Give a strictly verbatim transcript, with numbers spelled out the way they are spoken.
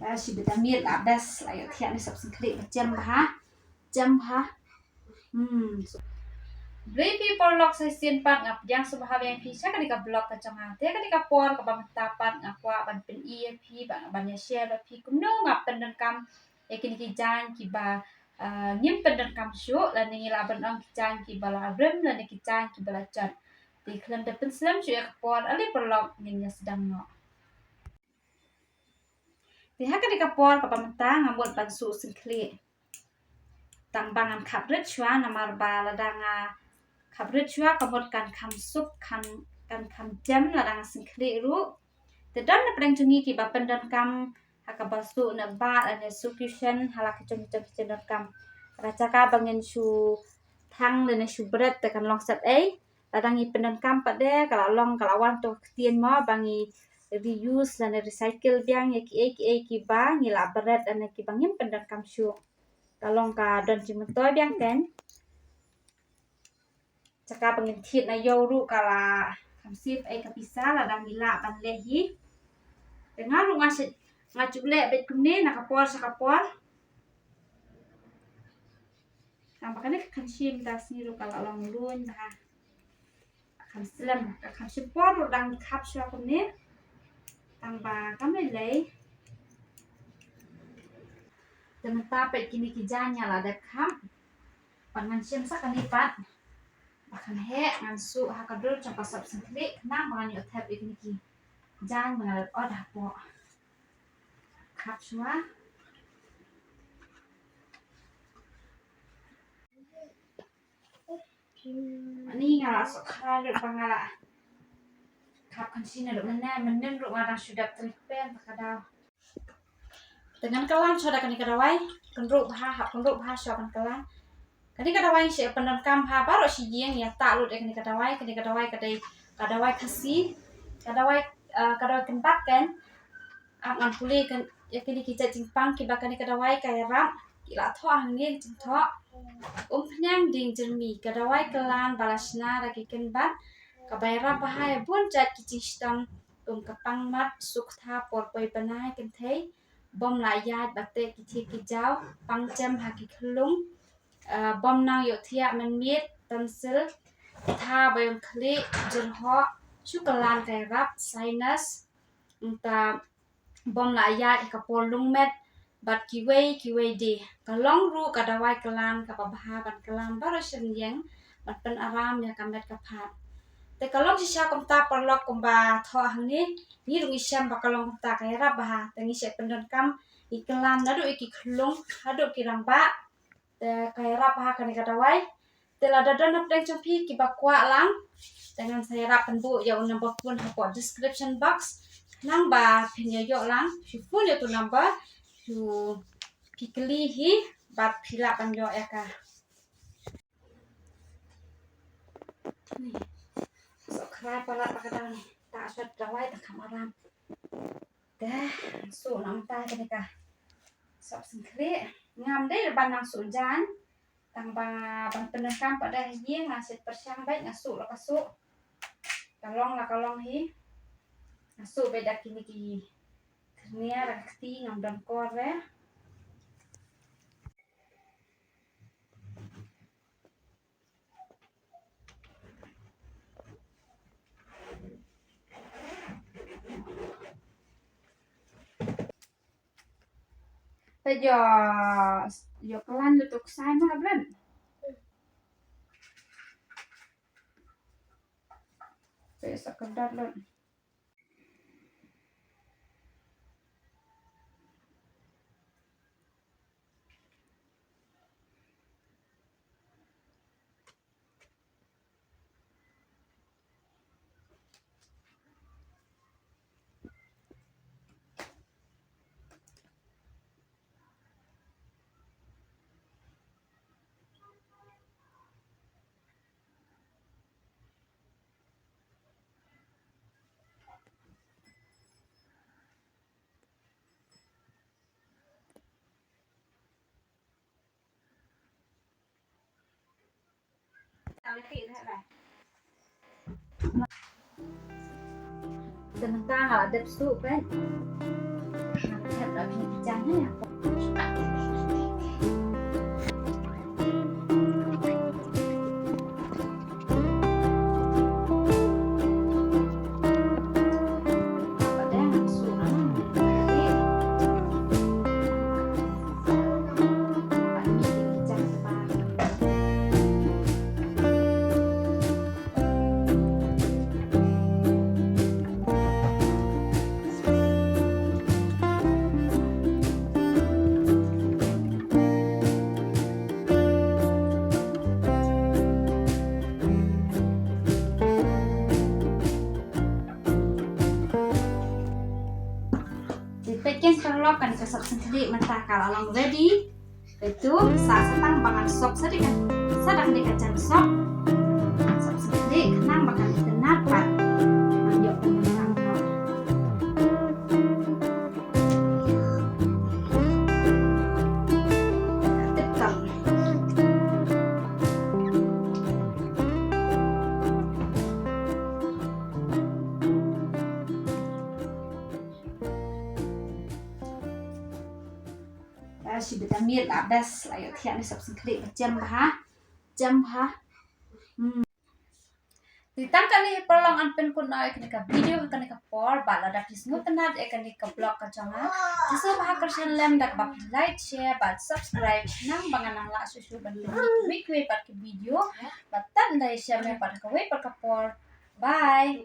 Ba shi bit da miet la best la ïoh thiah ne sop syngkhlieh ba jem bha. Jem bha. Hmm. Blei phi paralok sa shisien pat nga pdiang sngewbha biang ïa phi sha kane ka vlog ka jong nga. Te kane ka por kaba mynta pat nga kwah ban pyni ïa phi ba ban ïa share bad phi kumno nga pyndonkam ïa kine ki jaiñ kiba, ah, ngim pyndonkam shuh lane ngi lah ban ong ki jaiñ kiba la rim lane ki jaiñ kiba la jot. Te khlem da pynslem shuh ïa ka por ale paralok ngin ïa sdang noh. Te ha kane ka por kaba mynta nga mut ban suh syngkhlieh. Tang ba ngan khap rit shuwa namar ba lada nga khap rit shuwa ka mut kan kham suk, kan, kan kham jem lada nga syngkhlieh ruh. Te don na pdeng jong ngi kiba pyndonkam ha kaba suh na ba lane suh cushion ha la ka jong jong ki jingdonkam. Ka jaka ba ngin shu thang lane shu bret te kan long set ei. Lada ngi pyndonkam pat de ka la long ka la wan to ka ktien mo ba ngi reuse lane recycle biang ïa kiei kiei kiba ngi la bret lane kiba ngim pyndonkam shuh. Ka long ka don jingmyntoi biang kein. Jaka ba ngin thied na ïew ruh ka la kham save ei ka pisa lada ngi lah ban leh hi. Te nga ruh nga shu, nga ju leh beit kumne na ka por sha ka por. Tang ba kane ka khanshim da sngi ruh ka la long lun bha. Ka kham slem, ka kham shim por ruh dang khap shuwa kumne. Tang ba kam lei lei. Te mynta peit kine ki jaiñ nga la dep khap. Pat ngan shim sa kane pat. Ba kan heh ngan suh ha ka dur jong ka sop syngkhlieh khnang ba ngan ïoh thep ïa kine ki jaiñ ba nga la ot hapoh. Khap shuwa. Ani nga la suh khap lut ba nga la khap kan shin lut mynne, mynnin ruh nga dang shu dep trei pen ta ka daw. Te ngan kylla shuwa da kane ka dawai, kynruh bha, hap kynruh bha shuwa ban kylla. Kane ka dawai ngi shu pyndonkam bha baroh shi ïing, ïa tah lut ïa kane ka dawai, kane ka dawai ka dei ka dawai Khasi, ka dawai, eh, ka dawai kynbat kan. Ap ngan pule kan ïa kine ki jait jingpang kiba kane ka dawai ka ïarap, ki la thoh hangne jingthoh. Umphniang dieng jyrmi, ka dawai kyllan ba la shna da ki kynbat, kaba ïarap bha ïa bun jait ki jingshitom, kum ka pang mat, suk tha, por poi bnai kynthei, bym lah ïaid ba teh ki thied ki jaw, pang jem ha ki khyllung, ah, bym nang ïoh thiah mynmiet, tonsil, tha ba ïong khlieh, jyrhoh, shu kyllan ka ïarap, sinus, nangta bym lah ïaid ha ka por lung met, bad kiwei kiwei de. Ka long ruh ka dawai kyllan kaba bha ban kyllan baroh shi rynïeng ban pynaram ïa ka met ka phad. Te ka long shisha kumta paralok kumba thoh hangne, ngi ruh ngi shem ba ka long kumta ka ïarap bha, te ngi shu pyndonkam, ngi kyllan naduh ïa ki khyllung haduh ki rangbah. Te ka ïarap bha kane ka dawai. Te lada don na pdeng jong phi kiba kwah lang, te ngan sa ïarap pynbuh ïa u number phone hapoh description box. Nang ba phin ïa ïoh lang, phi phone ïa utu number, phi, phi kylli hi, bad phi lah ban ïoh ïa ka. Ni. Sop khrai palat ba ka dang ni. Ta sop dawai ta kham aram. Te, suh na mynta kane ka sop syngkhlieh. Ngam dei ban nang suh jan. Tang ba ban pyndonkam pat da ha ïing nga shet pyrshang beit nga suh la ka suh. Ka long la ka long hi. Nga suh beit da kine ki khyrnia da ka kti ngam don kor re. Te ïoh, ïoh klan lutuk sai ma blan. Te ïoh sa kerdot lut. Te mynta nga la dep suh peit. Nga la dep Te peit keiñ paralok, kane ka sop syngkhlieh mynta ka la long ready. Te to sa, sa tang ba ngan sop sa dei ka, sa dang dei ka jan sop. Sop syngkhlieh khnang ba kan itynnad bad ngan ïoh pyndonkam noh. Tip top. Ah, shi bit da miet la best, la ïoh thiah ne sop syngkhlieh ba jem bha. Jem bha. Hmm. Te tang kane paralok, ngan pynkut noh ïa kane ka video ha kane ka por, bad lada phi sngewtynnad ïa kane ka vlog ka jong nga, to sngewbha kyrshan lem da kaba phi like, share bad subscribe, khnang ba ngan nang lah shuh shuh ban pynmih kiwei kiwei pat ki video. Bad tad ynda ïa shem ïa pat ha kawei pat ka por. Bye.